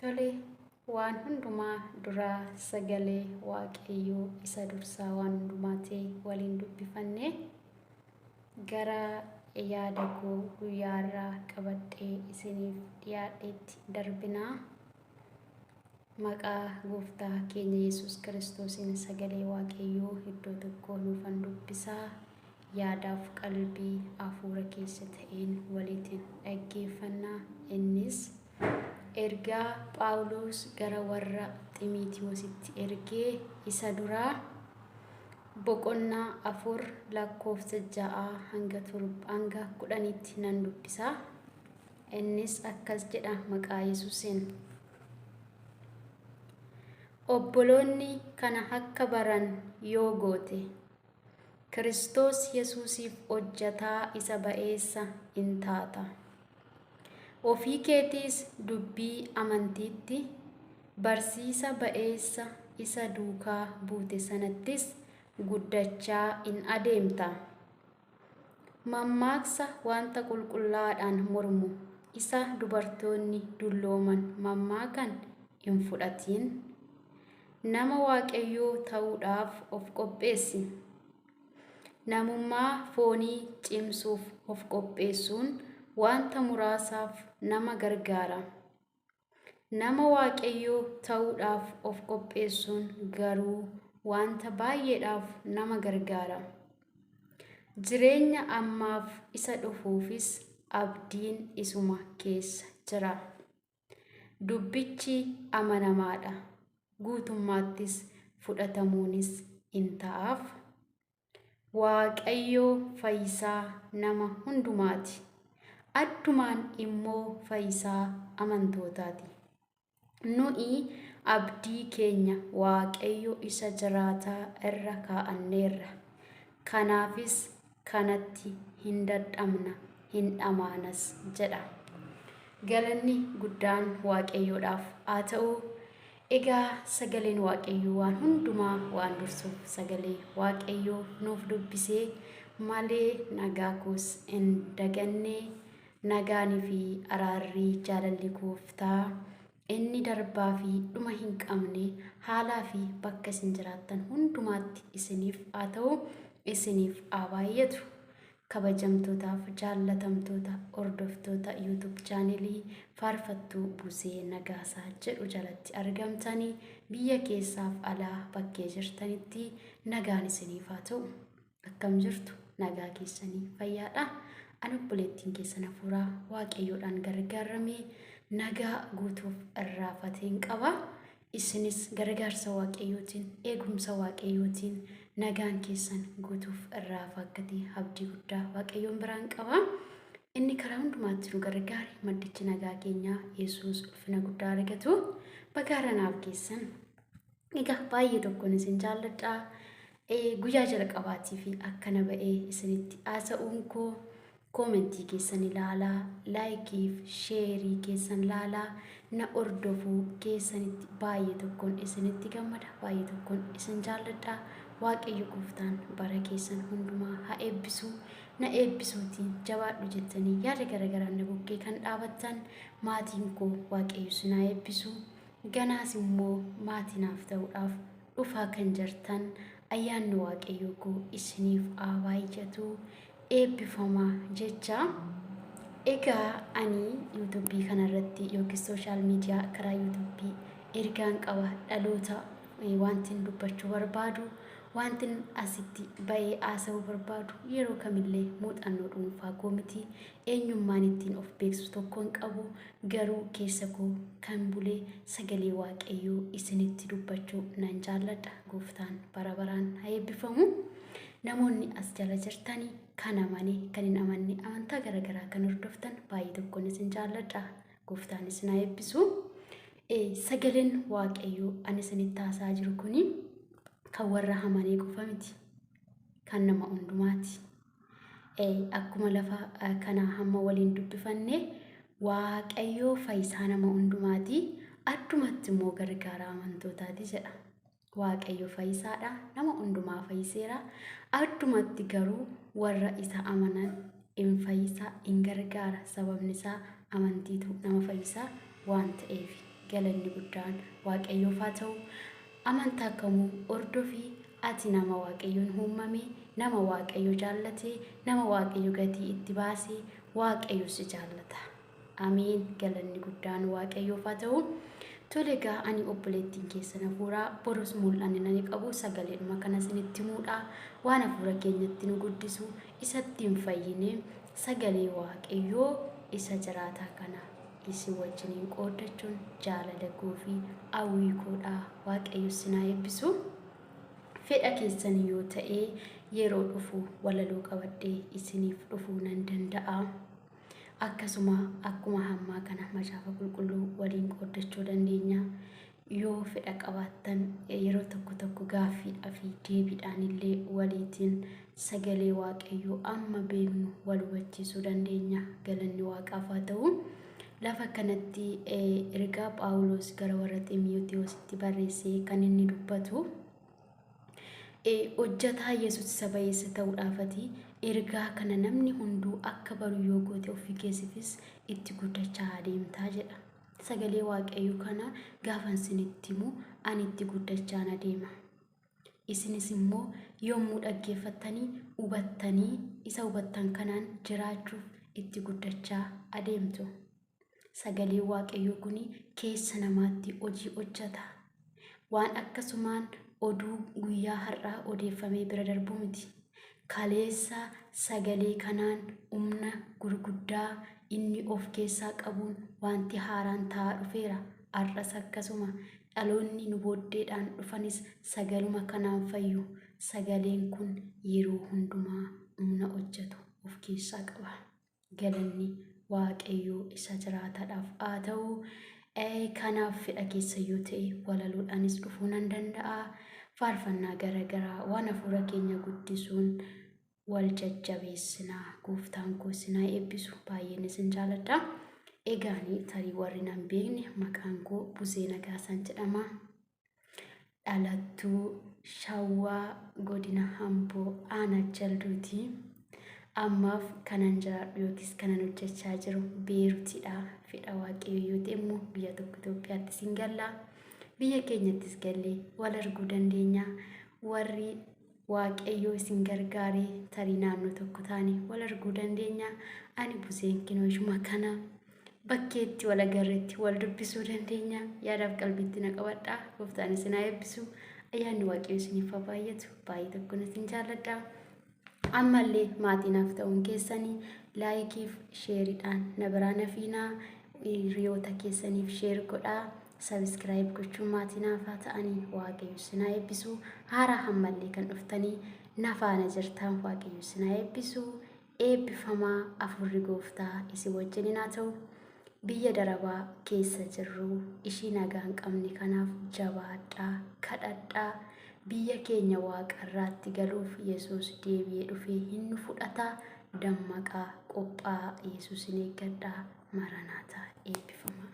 Tole, waan hundumaa duraa sagalee Waaqayyoo isa dursaa waan hundumaa ta'e waliin dubbifanne gara yaada koo guyyaa irraa qabadhee isiniif dhiyaadheetti darbinaa. Maqaa gooftaa keenya Yesuus Kiristoosiin sagalee Waaqayyoo iddoo tokko nuufan dubbisaa yaadaaf qalbii hafuura keessa ta'een waliitiin dhaggeeffannaa. Innis ergaa Phaawulos gara warra Ximitiyoositti ergee isa duraa boqonnaa 4 lakkoofsa 6 hanga 7 hanga 10tti nan dubbisa. Innis akkas jedha maqaa Yesuusiin. Obboloonni kana akka baran yoo goote, Kiristoos Yesuusiif hojjetaa isa ba'eessa in taata. Ofii keetiis dubbii amantiitti, barsiisa ba'eessa isa duukaa buute sanattis guddachaa in adeemta. Mammaaksa wanta qulqullaa'aadhaan mormu isa dubartoonni dullooman mammaakan hin fudhatin. Nama Waaqayyoo ta'uudhaaf of qopheessi. Namummaa foonii cimsuuf of qopheessuun wanta muraasaaf nama gargaara. Nama Waaqayyoo ta'uudhaaf of qopheessuun garuu wanta baay'eedhaaf nama gargaara. Jireenya ammaaf isa dhufuufis abdiin isuma keessa jira. Dubbichi amanamaadha, guutummaattis fudhatamuunis in ta'aaf. Waaqayyo fayyisaa nama hundumaati, addumaan immoo fayyisaa amantootaati. Nu'i abdii keenya Waaqayyo isa jiraataa irra kaa'anneerra, kanaafis kanatti hin dadhabna, hin dhamaanas jedha. Galanni guddaan Waaqayyoodhaaf haa ta'u. Egaa sagaleen Waaqayyoo waan hundumaa waan dursuuf sagalee Waaqayyoo nuuf dubbisee malee nagaa koos hin daganne. Nagaanii fi araarri jaalalli gooftaa inni darbaa fi dhuma hin qabne haalaa fi bakka isin jiraattan hundumaatti isiniif haa ta'u, isiniif haa baay'atu. Kabajamtootaaf jaallatamtoota hordoftoota YouTube chaanelii Faarfattuu Buzee Nagaasaa jedhu jalatti argamtanii biyya keessaaf alaa bakkee jirtanitti nagaan isiniif haa ta'u. Akkam jirtu? Nagaa keessanii fayyaadha? Ani obboleettiin keessan hafuuraa Waaqayyoodhaan gargaaramee nagaa guutuuf irraafateen qaba. Isinis gargaarsa Waaqayyootiin, eegumsa Waaqayyootiin nagaan keessan guutuuf irraa akka ta'e abdii guddaa Waaqayyoon biraan qaba. Inni karaa hundumaatti nu gargaare maddichi nagaa keenyaa Yesuus ulfina guddaa argatu. Bagaara naaf keessan. Egaa baay'ee tokkoon isin jaalladha. Guyyaa jalqabaatii fi akkana ba'ee isinitti haasa'uun koo koomentii keessan ilaalaa, laayikiif sheerii keessan laalaa, na hordofuu keessanitti baay'ee tokkoon isinitti gammada, baay'ee tokkoon isin jaalladha. Waaqayyo gooftaan bara keessan hundumaa haa eebbisu. Na eebbisuutiin jabaadhu jettanii yaada garaagaraan na bukkee kan dhaabattan maatiin koo Waaqayyo isin haa eebbisu. Ganaas immoo maatii naaf ta'uudhaaf dhufaa kan jirtan ayyaanni Waaqayyoo koo isiniif haa baay'atu. Eebbifamaa jecha. Egaa ani yuutuubii kanarratti yookiin sooshaal miidiyaa karaa yuutuubii ergaan qaba dhaloota wantin dubbachuu barbaadu, wantin asitti ba'ee haasa'uu barbaadu yeroo kamillee muuxannoo dhuunfaa koo miti. Eenyummaan ittiin of beeksisu tokko hin qabu, garuu keessa koo kan bulee sagalee Waaqayyoo isinitti dubbachuu nan jaalladha. Gooftaan bara baraan haa eebbifamu. Namoonni as jala jirtanii kan amane kan hin amanne amantaa garaagaraa kan hordoftan baay'ee tokkoon isin jaalladha. Gooftaan isin haa eebbisu. Sagaleen Waaqayyoo ani isinitti haasa'aa jiru kuni kan warra amanee qofa miti. Kan nama hundumaati. Akkuma lafa kanaa hamma waliin dubbifanne Waaqayyoo fayyisaa nama hundumaati. Addumatti immoo gargaaraa amantootaati jedha. Waaqayyo fayyisaadha. Nama hundumaa fayyiseera. Addumatti garuu warra isa amanan in fayyisa, in gargaara. Sababni isaa amantiitu nama fayyisa waan ta'eef. Galanni guddaan Waaqayyoof haa ta'u. Amantaa kamuu hordofi, ati nama Waaqayyoon uumame, nama Waaqayyo jaallate, nama Waaqayyo gatii itti baase, Waaqayyo si jaallata. Ameen. Galanni guddaan Waaqayyoof haa ta'u. Tole egaa ani obboleettiin keessan hafuuraa borus mul'anni nani qabu sagaleedhuma kana isinitti himuudha. Waan hafuura keenyatti nu guddisu isatti hin fayyine sagalee Waaqayyoo isa jiraataa kana isin wajjiniin qooddachuun jaalala koo fi hawwii koodha. Waaqayyo isin haa eebbisu. Fedha keessan yoo ta'e yeroo dhufu walaloo qabadhee isiniif dhufuu nan danda'a. Akkasuma akkuma hammaa kana macaafa qulqulluu waliin qooddachuu dandeenya. Yoo fedha qabaattan yeroo tokko tokko gaaffiidhaa fi deebiidhaan illee waliitiin sagalee Waaqayyoo amma beeknu wal hubachiisuu dandeenya. Galanni Waaqaaf haa ta'u. Lafa kanatti ergaa Phaawulos gara warra Ximiyootiyoositti barreesse kan inni dubbatu hojjataa Yesuus isa ba'eessa ta'uudhaafati ergaa kana namni hunduu akka baru yoo goote ofii keessiifis itti guddachaa adeemtaa jedha. Sagalee Waaqayyoo kana gaafan isinitti himu ani itti guddachaan adeema. Isinis immoo yommuu dhaggeeffattanii hubattanii isa hubattan kanaan jiraachuuf itti guddachaa adeemtu. Sagaleen Waaqayyoo kun keessa namaatti hojii hojjeta. Waan akkasumaan oduu guyyaa har'aa odeeffamee bira darbuu miti. Kaleessa sagalee kanaan humna gurguddaa inni of keessaa qabuun wanti haaraan ta'aa dhufeera. Har'as akkasuma dhaloonni nu booddeedhaan dhufanis sagaluma kanaan fayyu. Sagaleen kun yeroo hundumaa humna hojjetu of keessaa qaba. Galanni Waaqayyoo isa jiraataadhaaf haa ta'u. Kanaaf fedha keessa yoo ta'e walaloodhaanis dhufuu nan danda'a. Faarfannaa garaagaraa waan hafuura keenya guddisuun wal jajjabeessinaa. Gooftaan koo isin haa eebbisu. Baay'een isin jaaladha. Egaani tarii warri nan beekne maqaan koo Buzee Nagaasaan jedhama. Dhalattuu Shawwaa godina Amboo aanaa Jalduuti. Ammaaf kanan jiraadhu yookiis kanan hojjechaa jiru Beerutiidha. Fedha Waaqayyoo yoo ta'e immoo guyyaa tokko Itoophiyaattis hin galla. Biyya keenyattis gallee wal arguu dandeenya. Warri Waaqayyoo isin gargaaree tarii naannoo tokko taane wal arguu dandeenya. Ani Buzeen kinoo ishuma kana. Bakkeetti wal agarretti wal dubbisuu dandeenya. Yaadaaf qalbiitti na qabadha. Gooftaan isin haa eebbisu. Ayyaanni Waaqayyoo isiniif haa baay'atu. Baay'ee tokkoon isin jaalladha. Ammallee maatii naaf ta'uun keessanii laayikiif sheeriidhaan na biraa nafiinaa. Hiriyoota keessaniif share godhaa. Subscribe gochuun maatii naaf haa ta'anii. Waaqayyo isin haa eebbisu. Haaraa ammallee kan dhuftanii na faana jirtan Waaqayyo isin haa eebbisu. Eebbifamaa afurri gooftaa isin wajjiniin haa ta'u. Biyya darabaa keessa jirru ishii nagaa hin qabne kanaaf jabaadhaa, kadhadhaa. Biyya keenya waaqarraatti galuuf Yesuus deebi'ee dhufee hin nu fudhata. Dammaqaa, qophaa'aa, Yesuusin eeggadhaa. Maranaataa, eebbifamaa.